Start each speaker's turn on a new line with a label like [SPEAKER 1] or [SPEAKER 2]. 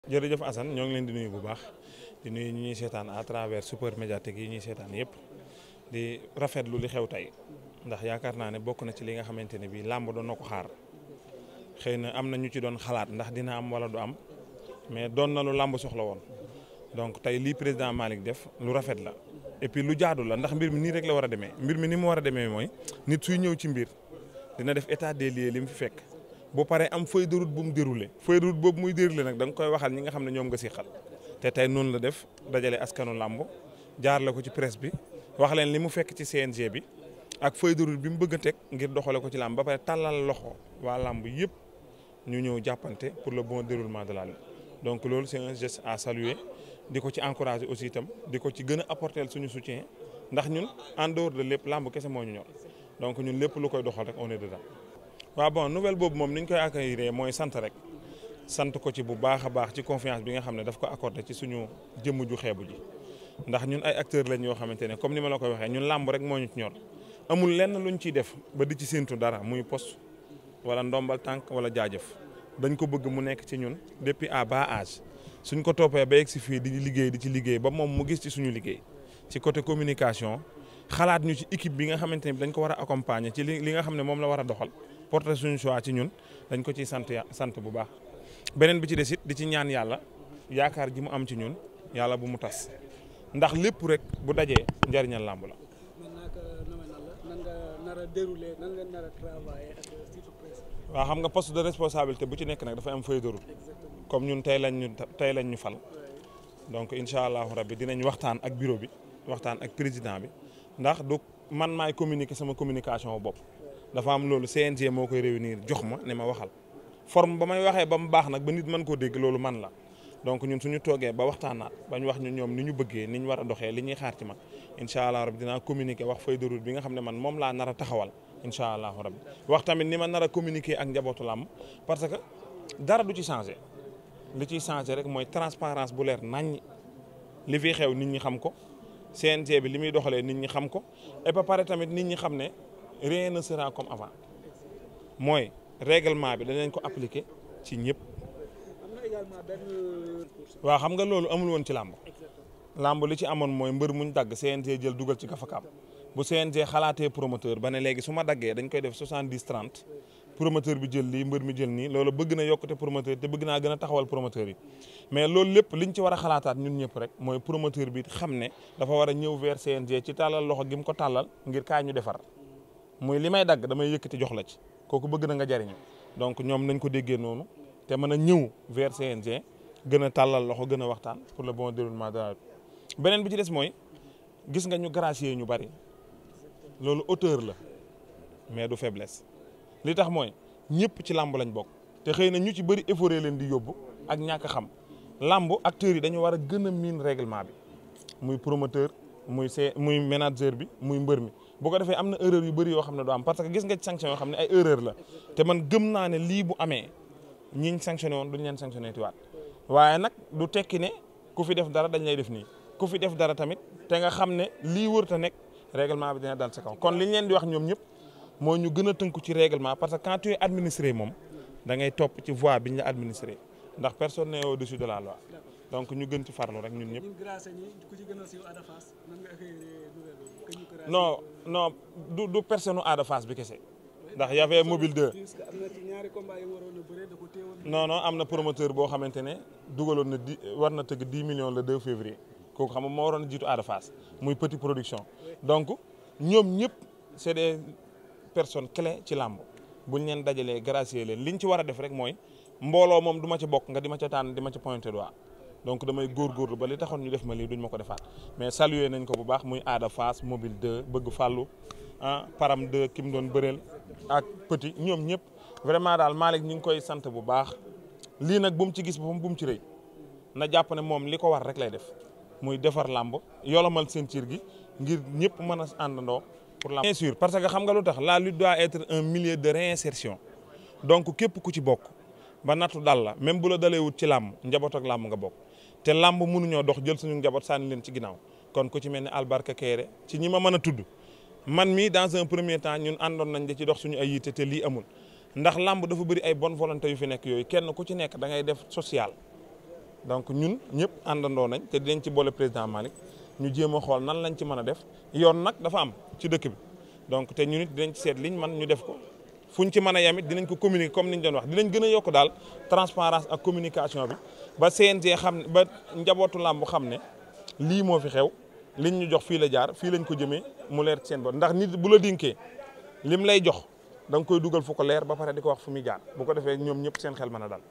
[SPEAKER 1] jërëjëf Assane ñoo ngi leen di nuyu bu baax di nuyu ñu ñuy seetaan à travers super médiatique yi ñuy seetaan yëpp di rafetlu li xew tey ndax yaakaar naa ne bokk na ci li nga xamante ne bii làmb doon na ko xaar xëy na am na ñu ci doon xalaat ndax dina am wala du am mais doon na lu làmb soxla woon donc tey lii président Malick def lu rafet la et puis lu jaadu la ndax mbir mi nii rek la war a demee mbir mi ni mu war a demee mooy nit suy ñëw ci mbir dina def état des lieux li mu fi fekk. boo paree am feuille de route bu mu déroulé feuille de route boobu muy déroulé nag da nga koy waxal ñi nga xam ne ñoom nga siqal te tey noonu la def dajale askanu làmb jaarale ko ci presse bi wax leen li mu fekk ci CNG bi ak feuille de route bi mu bëgg a teg ngir doxale ko ci làmb ba pare tàllal loxo waa làmb yëpp ñu ñëw jàppante pour le bon déroulement de la lutte donc loolu c'est un geste à saluer di ko ci encourager aussi itam di ko ci gën a apporter suñu soutien ndax ñun en dehors de lépp làmb kese moo ñu ñor donc ñun lépp lu koy doxal rek on est dedans. waaw bon nouvelle boobu moom ni ñu koy accueillir mooy sant rek sant ko ci bu baax a baax ci confiance bi nga xam ne daf ko accordé ci suñu jëmm ju xeebu ji ndax ñun ay acteurs lañ yoo xamante ne comme ni ma la koy waxee ñun làmb rek moo ñu ci ñor amul lenn luñ ciy def ba di ci séntu dara muy poste wala ndombal tànk wala jaajëf dañ ko bëgg mu nekk ci ñun depuis à bas âge suñ ko toppee ba yegg si fii di ci liggéey ba moom mu gis ci suñu liggéey ci côté communication xalaat ñu ci équipe bi nga xamante ne dañ ko war a accompagner ci li nga xam ne moom la war a doxal. porter suñu choix ci ñun dañ ko ciy sant bu baax beneen bi ci des it di ci ñaan yàlla yaakaar ji mu am ci ñun yàlla bu mu tas ndax lépp rek bu dajee njariñal làmb la. waaw xam nga poste de responsabilité bu ci nekk nag dafay am feuille de route comme ñun tey lañ ñu fal donc incha allahu rabbi dinañ waxtaan ak bureau bi waxtaan ak président bi ndax du man maay communiquer sama communication bopp. dafa am loolu CNG moo koy réunir jox ma ne ma waxal forme ba may waxee ba mu baax nag ba nit mën koo dégg loolu man la donc ñun suñu toogee ba waxtaanaat bañ wax ñu ñoom ni ñu bëggee ni ñu war a doxee li ñuy xaar ci man incha allah rabbi dinaa communiquer wax feuille de route bi nga xam ne man moom laa nar a taxawal incha allah rabbi wax tamit ni ma nar a communiquer ak njabootu làmb parce que dara du ci changé li ciy changé rek mooy transparence bu leer naññ li fi xew nit ñi xam ko CNG bi li muy doxalee nit ñi xam ko et ba pare tamit nit ñi xam ne. rien ne sera comme avant mooy règlement bi danañ ko appliquer ci ñëpp. waaw xam nga loolu amul woon ci làmb. làmb li ci amoon mooy mbër muñ dagg CNG jël dugal ci gafakaam bu CNG xalaatee promoteur ba ne léegi su ma daggee dañ koy def 70-30 promoteur bi jël lii mbër mi jël nii loolu bëgg na yokkute promoteur te bëgg naa gën a taxawal promoteur yi mais loolu lépp liñ ci war a xalaataat ñun ñëpp rek mooy promoteur bi xam ne dafa war a ñëw vers CNG ci tàllal loxo gi mu ko tàllal ngir kaay ñu defar. muy li may dagg damay yëkkati jox la ci kooku bëgg na nga jariñu donc ñoom nañ ko déggee noonu te mën a ñëw vers CNG gën a tàllal loxo gën a waxtaan pour le bon déroulement de la lutte beneen bi ci des mooy gis nga ñu gracier ñu bari loolu hauteur la mais du faiblesse li tax mooy ñëpp ci làmb lañ bokk te xëy na ñu ci bëri efforé leen di yóbbu ak ñàkk a xam làmb acteurs yi dañu war a gën a miin règlement bi muy promoteur muy manager bi muy mbër mi. bu ko defee am na erreur yu bëri yoo xam ne du am parce que gis nga ci sanction yoo xam ne ay erreur la te man gëm naa ne lii bu amee ñiñ sanctionné woon duñ leen sanctionné tiwaat waaye nag du tekki ne ku fi def dara dañ lay def nii ku fi def dara tamit te nga xam ne lii wër ta nekk règlement bi dina dal sa kaw kon liñ leen di wax ñoom ñëpp moo ñu gën a tënku ci règlement parce que quand tu es administré moom da ngay topp ci voie biñ la administré ndax personne n'est au-dessus de la loi donc ñu gën ci farlu rek ñun ñëpp. non du personne Ada Fass bi kese ndax y avait mobile 2 non am na promoteur boo xamante ne dugaloon na war na tëgg 10 millions le 2 février kooku xam nga moo waroon a jiitu Ada Fass muy petit production donc ñoom ñëpp c'est des personnes clés ci làmb buñ leen dajalee gracier leen liñ ci war a def rek mooy mbooloo moom du ma ca bokk nga di ma ca tànn di ma ca pointé doigt donc damay góorgóorlu ba li taxoon ñu def ma lii duñ ma ko defaat mais saluer nañ ko bu baax muy Ada Fass mobile 2 bëgg fàllu param 2 ki mu doon bëreel ak petit ñoom ñëpp vraiment daal Malick ñu ngi koy sant bu baax lii nag bu mu ci gis boppam bu mu ci rëy na jàpp ne moom li ko war rek lay def muy defar làmb yolomal ceinture gi ngir ñëpp mën a àndandoo pour làmb. Bien sûr parce que xam nga lu tax la lutte doit être un milieu de réinsertion donc képp ku ci bokk ba nattu dal la même bu la dalee wut ci làmb njaboot ak làmb nga bokk te làmb mënuñoo dox jël suñu njaboot sànni leen ci ginnaaw kon ku ci mel ni Albarka Kéré ci ñi ma mën a tudd man mii dans un premier temps ñun àndoon nañ da ci dox suñu ay yitte te lii amul ndax làmb dafa bëri ay bonne volonté yu fi nekk yooyu kenn ku ci nekk da ngay def social donc ñun ñëpp àndandoo nañ te dinañ ci boole président Malick ñu jéem a xool nan lañ ci mën a def yoon nag dafa am ci dëkk bi donc te ñun it dinañ ci seet liñ man ñu def ko fuñ ci mën a yem it dinañ ko communiquer comme niñ doon wax dinañ gën a yokk daal transparence ak communication bi ba CNG xam ne ba njabootu làmb xam ne lii moo fi xew liñ ñu jox fii la jaar fii lañ ko jëmee mu leer ci seen bopp ndax nit bu la dinkee lim lay jox da nga koy dugal fu ko leer ba pare di ko wax fu muy jaar bu ko defee ñoom ñëpp seen xel mën a dal